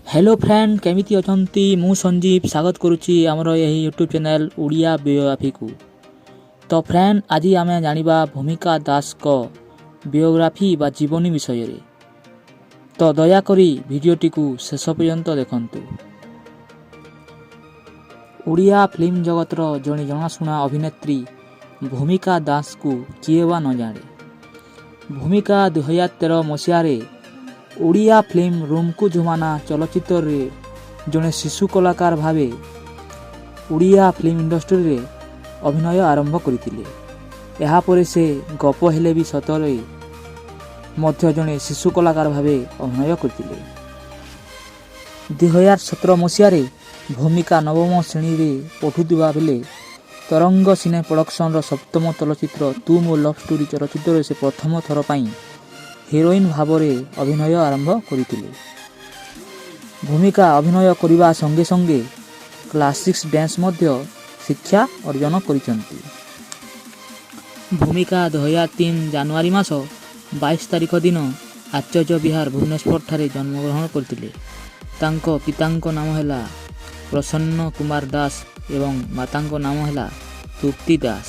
Hello friend, କେମିତି ଅଛନ୍ତି? ମୁଁ ସଞ୍ଜୀବ ସ୍ୱାଗତ କରୁଛି ଆମର ଏହି ୟୁଟ୍ୟୁବ୍ ଚ୍ୟାନେଲ୍ ଓଡ଼ିଆ ବାୟୋଗ୍ରାଫିକୁ। ତ ଫ୍ରେଣ୍ଡ, ଆଜି ଆମେ ଜାଣିବା ଭୂମିକା ଦାସଙ୍କ ବାୟୋଗ୍ରାଫି ବା ଜୀବନୀ ବିଷୟରେ। ତ ଦୟାକରି ଭିଡ଼ିଓଟିକୁ ଶେଷ ପର୍ଯ୍ୟନ୍ତ ଦେଖନ୍ତୁ। ଓଡ଼ିଆ ଫିଲ୍ମ ଜଗତର ଜଣେ ଜଣାଶୁଣା ଅଭିନେତ୍ରୀ ଭୂମିକା ଦାସଙ୍କୁ କିଏ ବା ନ ଜାଣେ? ଭୂମିକା 2013 ମସିହାରେ ଓଡ଼ିଆ ଫିଲ୍ମ ରୁମକୁ ଜମାନା ଚଳଚ୍ଚିତ୍ରରେ ଜଣେ ଶିଶୁ କଳାକାର ଭାବେ ଓଡ଼ିଆ ଫିଲ୍ମ ଇଣ୍ଡଷ୍ଟ୍ରିରେ ଅଭିନୟ ଆରମ୍ଭ କରିଥିଲେ। ଏହାପରେ ସେ ଗପ ହେଲେ ବି ସତରେ ମଧ୍ୟ ଜଣେ ଶିଶୁ କଳାକାର ଭାବେ ଅଭିନୟ କରିଥିଲେ। 2017 ମସିହାରେ ଭୂମିକା ନବମ ଶ୍ରେଣୀରେ ପଢ଼ୁଥିବା ବେଳେ ତରଙ୍ଗ ସିନେ ପ୍ରଡକ୍ସନର ସପ୍ତମ ଚଳଚ୍ଚିତ୍ର ତୁ ମୋ ଲଭ୍ ଷ୍ଟୋରି ଚଳଚ୍ଚିତ୍ରରେ ସେ ପ୍ରଥମ ଥର ପାଇଁ ହିରୋଇନ୍ ଭାବରେ ଅଭିନୟ ଆରମ୍ଭ କରିଥିଲେ। ଭୂମିକା ଅଭିନୟ କରିବା ସଙ୍ଗେ ସଙ୍ଗେ କ୍ଲାସିକ୍ସ ଡ୍ୟାନ୍ସ ମଧ୍ୟ ଶିକ୍ଷା ଅର୍ଜନ କରିଛନ୍ତି। ଭୂମିକା 2003 ଜାନୁଆରୀ ମାସ 22 ତାରିଖ ଦିନ ଆଚାର୍ଯ୍ୟ ବିହାର, ଭୁବନେଶ୍ୱରଠାରେ ଜନ୍ମଗ୍ରହଣ କରିଥିଲେ। ତାଙ୍କ ପିତାଙ୍କ ନାମ ହେଲା ପ୍ରସନ୍ନ କୁମାର ଦାସ ଏବଂ ମାତାଙ୍କ ନାମ ହେଲା ତୃପ୍ତି ଦାସ।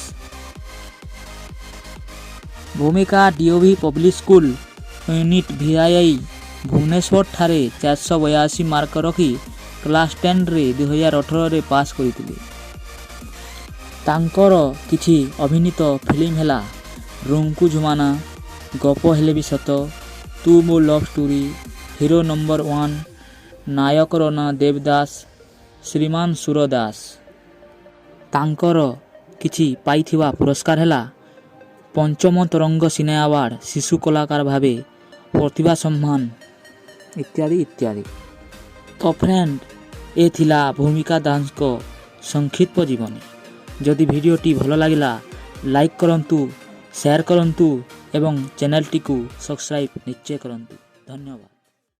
ଭୂମିକା ଡିଏଭି ପବ୍ଲିକ୍ ସ୍କୁଲ ୟୁନିଟ୍ ଭିଆଇଆଇ, ଭୁବନେଶ୍ୱରଠାରେ 482 ମାର୍କ ରଖି କ୍ଲାସ୍ 10ରେ 2018ରେ ପାସ୍ କରିଥିଲେ। ତାଙ୍କର କିଛି ଅଭିନୀତ ଫିଲ୍ମ ହେଲା ରୁମକୁ ଜମାନା, ଗପ ହେଲେ ବି ସତ, ତୁ ମୋ ଲଭ୍ ଷ୍ଟୋରି, ହିରୋ ନମ୍ବର 1, ନାୟକର ନାଁ ଦେବଦାସ, ଶ୍ରୀମାନ ସୁରଦାସ। ତାଙ୍କର କିଛି ପାଇଥିବା ପୁରସ୍କାର ହେଲା ପଞ୍ଚମ ତରଙ୍ଗ ସିନେ ଆୱାର୍ଡ଼, ଶିଶୁ କଳାକାର ଭାବେ ପ୍ରତିଭା ସମ୍ମାନ ଇତ୍ୟାଦି ଇତ୍ୟାଦି। ତ ଫ୍ରେଣ୍ଡ, ଏ ଥିଲା ଭୂମିକା ଦାସଙ୍କ ସଂକ୍ଷିପ୍ତ ଜୀବନୀ। ଯଦି ଭିଡ଼ିଓଟି ଭଲ ଲାଗିଲା, ଲାଇକ୍ କରନ୍ତୁ, ସେୟାର କରନ୍ତୁ ଏବଂ ଚ୍ୟାନେଲଟିକୁ ସବସ୍କ୍ରାଇବ୍ ନିଶ୍ଚୟ କରନ୍ତୁ। ଧନ୍ୟବାଦ।